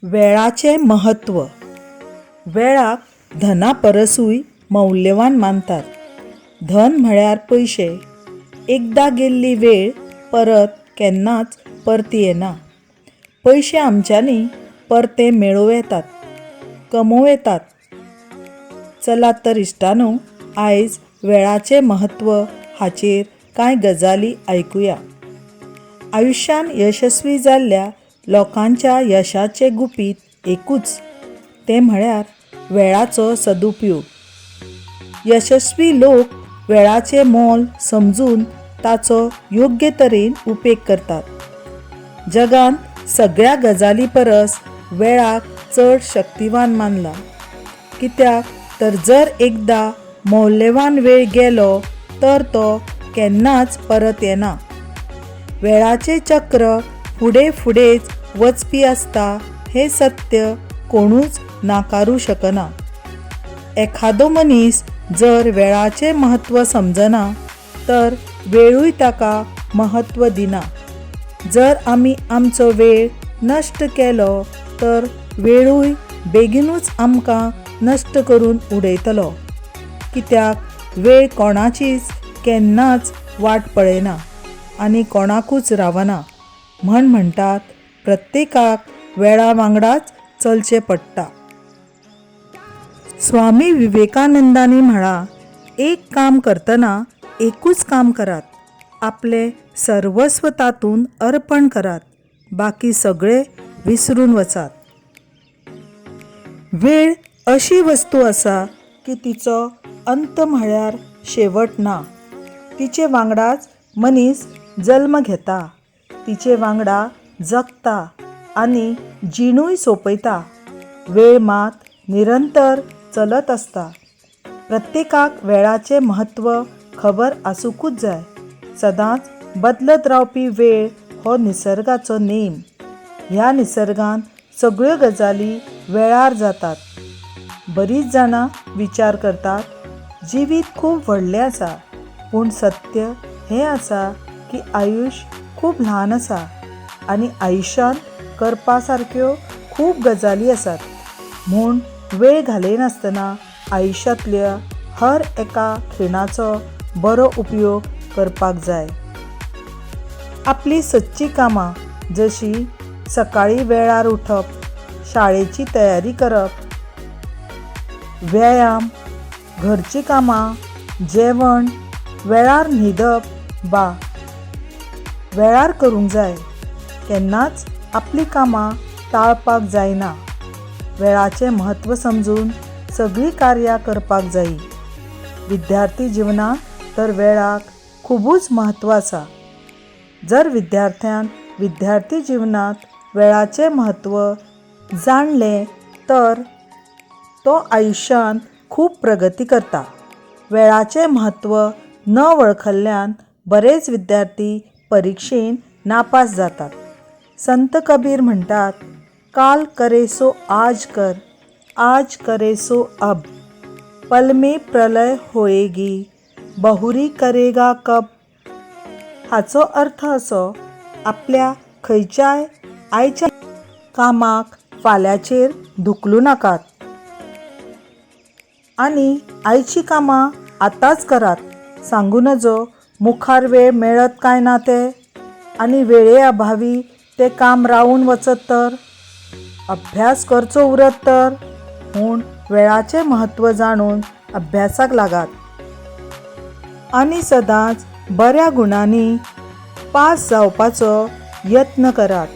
वेळाचें म्हत्व. वेळाक धना परसूय मौल्यवान मानतात. धन म्हळ्यार पयशे. एकदां गेल्ली वेळ परत केन्नाच परती येना. पयशे आमच्यांनी परते मेळोवं येतात, कमोवं येतात. चलात तर इश्टांनो, आयज वेळाचें म्हत्व हाचेर कांय गजाली आयकुया. आयुश्यांत यशस्वी जाल्ल्या लोकांच्या यशाचें गुपीत एकूच, तें म्हळ्यार वेळाचो सदुपयोग. यशस्वी लोक वेळाचें मोल समजून ताचो योग्य तरेन उपेग करतात. जगांत सगळ्या गजाली परस वेळाक चड शक्तिवान मानला. कित्याक तर जर एकदां मौल्यवान वेळ गेलो तर तो केन्नाच परत येना. वेळाचें चक्र फुडें फुडेंच वचपी आसता हें सत्य कोणूच नाकारूं शकना. एखादो मनीस जर वेळाचें म्हत्व समजना तर वेळूय ताका म्हत्व दिना. जर आमी आमचो वेळ नश्ट केलो तर वेळूय बेगीनूच आमकां नश्ट करून उडयतलो. कित्याक वेळ कोणाचीच केन्नाच वाट पळयना आनी कोणाकूच रावना. म्हण म्हणटात, प्रत्येकाक वेळा वांगडाच चलचें पडटा. स्वामी विवेकानंदांनी म्हळां, एक काम करतना एकूच काम करात, आपलें सर्वस्व तातूंत अर्पण करात, बाकी सगळें विसरून वचात. वेळ अशी वस्तू आसा की तिचो अंत म्हळ्यार शेवट ना. तिचे वांगडाच मनीस जल्म घेता, तिचे वांगडा जगता आनी जिणूय सोंपयता. वेळ मात निरंतर चलत आसता. प्रत्येकाक वेळाचें म्हत्व खबर आसुंकूच जाय. सदांच बदलत रावपी वेळ हो निसर्गाचो नेम. ह्या निसर्गांत सगळ्यो गजाली वेळार जातात. बरींच जाणां विचार करतात, जिवीत खूब व्हडलें आसा, पूण सत्य हें आसा की आयुश्य खूब ल्हान आसा आनी आयुश्यांत करपा सारक्यो खूब गजाली आसात. म्हूण वेळ घालयनासतना आयुश्यांतल्या हर एका खिणाचो बरो उपयोग करपाक जाय. आपलीं सदचीं कामां, जशीं सकाळीं वेळार उठप, शाळेची तयारी करप, व्यायाम, घरचीं कामां, जेवण, वेळार न्हिदप बा वेळार करूंक जाय. केन्नाच आपलीं कामां टाळपाक जायना. वेळाचें म्हत्व समजून सगळीं कार्यां करपाक जायीं. विद्यार्थी जिवनांत तर वेळाक खुबूच म्हत्व आसा. जर विद्यार्थ्यान विद्यार्थी जिवनांत वेळाचें म्हत्व जाणलें तर तो आयुश्यांत खूब प्रगती करता. वेळाचें म्हत्व न वळखल्ल्यान बरेच विद्यार्थी परिक्षेन नापास जातात. संत कबीर म्हणटात, काल करे सो आज कर, आज करे सो अब, पल में प्रलय होएगी, बहुरी करेगा कब. हाचो अर्थ असो, आपल्या खंयच्याय आयच्या कामाक फाल्यांचेर धुकलूं नाकात आनी आयचीं कामां आतांच करात. सांगूं नजो मुखार वेळ मेळत काय ना तें, आनी वेळे अभावी तें काम रावून वचत तर, अभ्यास करचो उरत तर. म्हूण वेळाचें म्हत्व जाणून अभ्यासाक लागात आनी सदांच बऱ्या गुणांनी पास जावपाचो यत्न करात.